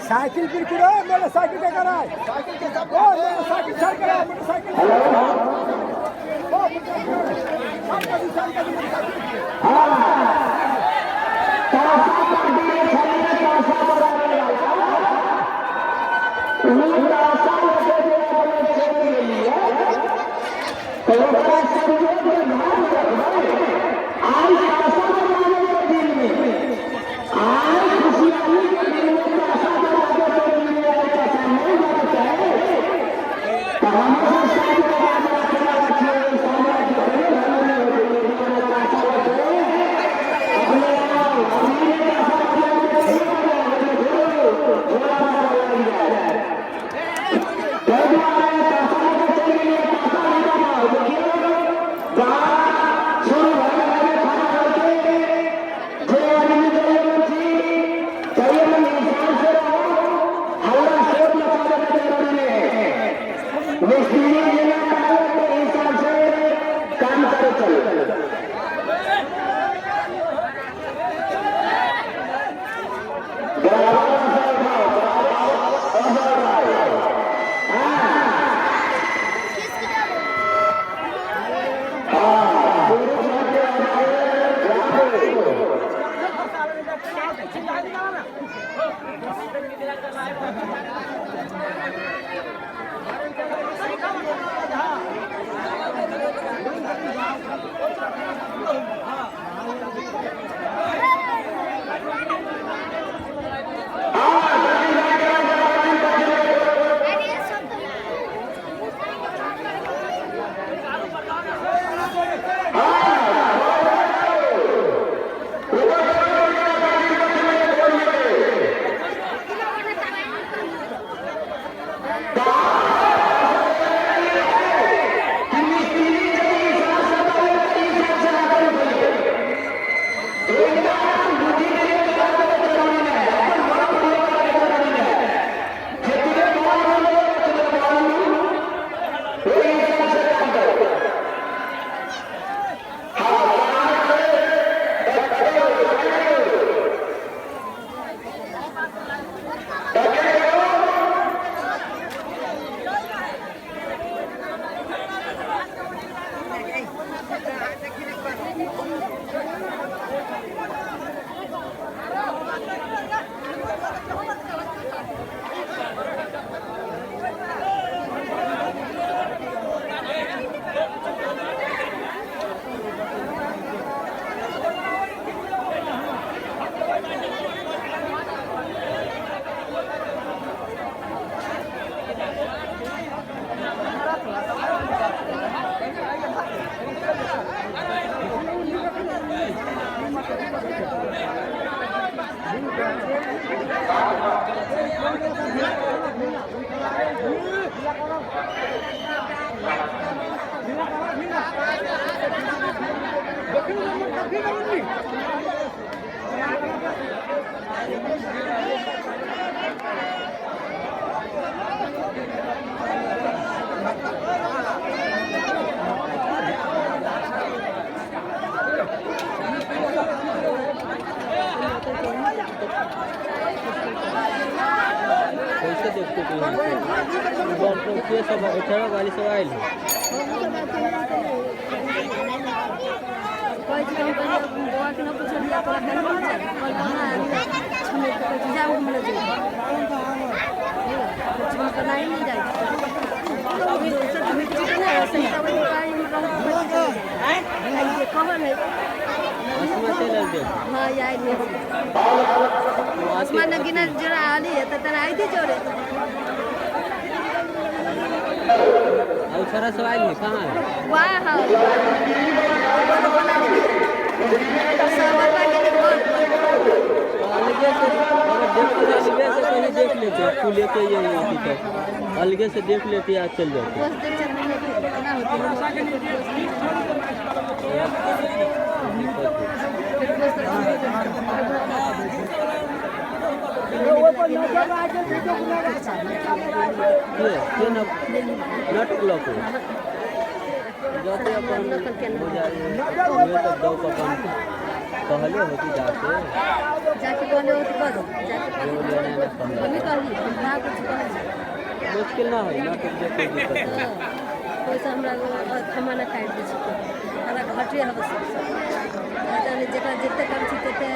Cycle पर करो, मेरा cycle के कराए, साइकिल के सब, ओ मेरा साइकिल छोड़ के, मोटरसाइकिल, ओ मोटरसाइकिल छोड़ के, साइकिल के मोटरसाइकिल। हां, तासा पार्टी के छली तासा बनावे वाला उ तासा लेके अपने चल गेलिए तो ओकरा संजोग के ध्यान रखबै। आज तासा बनावे के दिन में, आज खुशहाली के दिन में तासा बना के चल गेलिए, तासा नहीं बनतै तो हमरा सब के याद रखना छियै। साम्राज्य थोड़े धर्म नहीं होते, तासा लेके अपने अपने तासा बना के झोला लग जाए। ताहि दुआरे तासा लेके चलि गेलियै, तासा नहि बनाउ। देखियौ, जहाँ शुरू भऽ गेल खाना करके, जे आदमी जाइए छी चाहिए मन हिसाब से रहो, हल्ला शोर मचाने की जरूरी नहीं है। मिस्त्री जेना कहल के हिसाब से काम करे चलो। बराबर से उठाओ, बराबर से उठाओ। हाँ, पुरुष के कि मिस्त्री जब हिसाब से करे तो हिसाब से ना करे। एकदम बुद्धि के लगावे के जरूरी नहीं है, अपन बड़ा प्रयोग करे के जरूरी नहीं है। जितने बॉल होले उतने बॉल वही हिसाब से काम करो। हाँ, काम करे। कैसे देखते थे यहाँ पे सब अठारह गाड़ी सब आयल है। कहै छी हम कहलियै बौआके न पुछलियै, तोरा घर पहुँचल? कहलकै हँ, छलै। तऽ कहै छै जाउ, हम लऽ जेबै। हम तऽ नहि ने जाइ छी दोसर मिट्टी के ने सही। ओहि जे कहल है। आसमा चलि आयल देख। हँ, आयल है। आसमान गिना जोड़ा आली है तऽ तोरा आइते जोड़े। और छोरा सब आयल है, कहाँ है? वाह, हाँ, सब के घर पर। अलगे से अगर देखते तो अलगे से पहले देख लेते, तू लेके ये अथी तक अलगे से देख लेते, आज चल जाते। बस देख चल केना होतै? दिक्कत है। के के न नट ब्लॉक हो जाते अपन हो जाए। उहे सब दऽ कऽ अपन कहले होती जाके। जाके कहले होती करो जाके। जो लेना है ना। हमें कहली, हम ना कुछ कहली। मुश्किल ना होई ना कुछ, कोई दिक्कत नहीं। हाँ, पैसा हमरा थमाना काटि दै छै, हमरा घटे हवे सब। पता नहि, जकरा जतेक काम छै तते।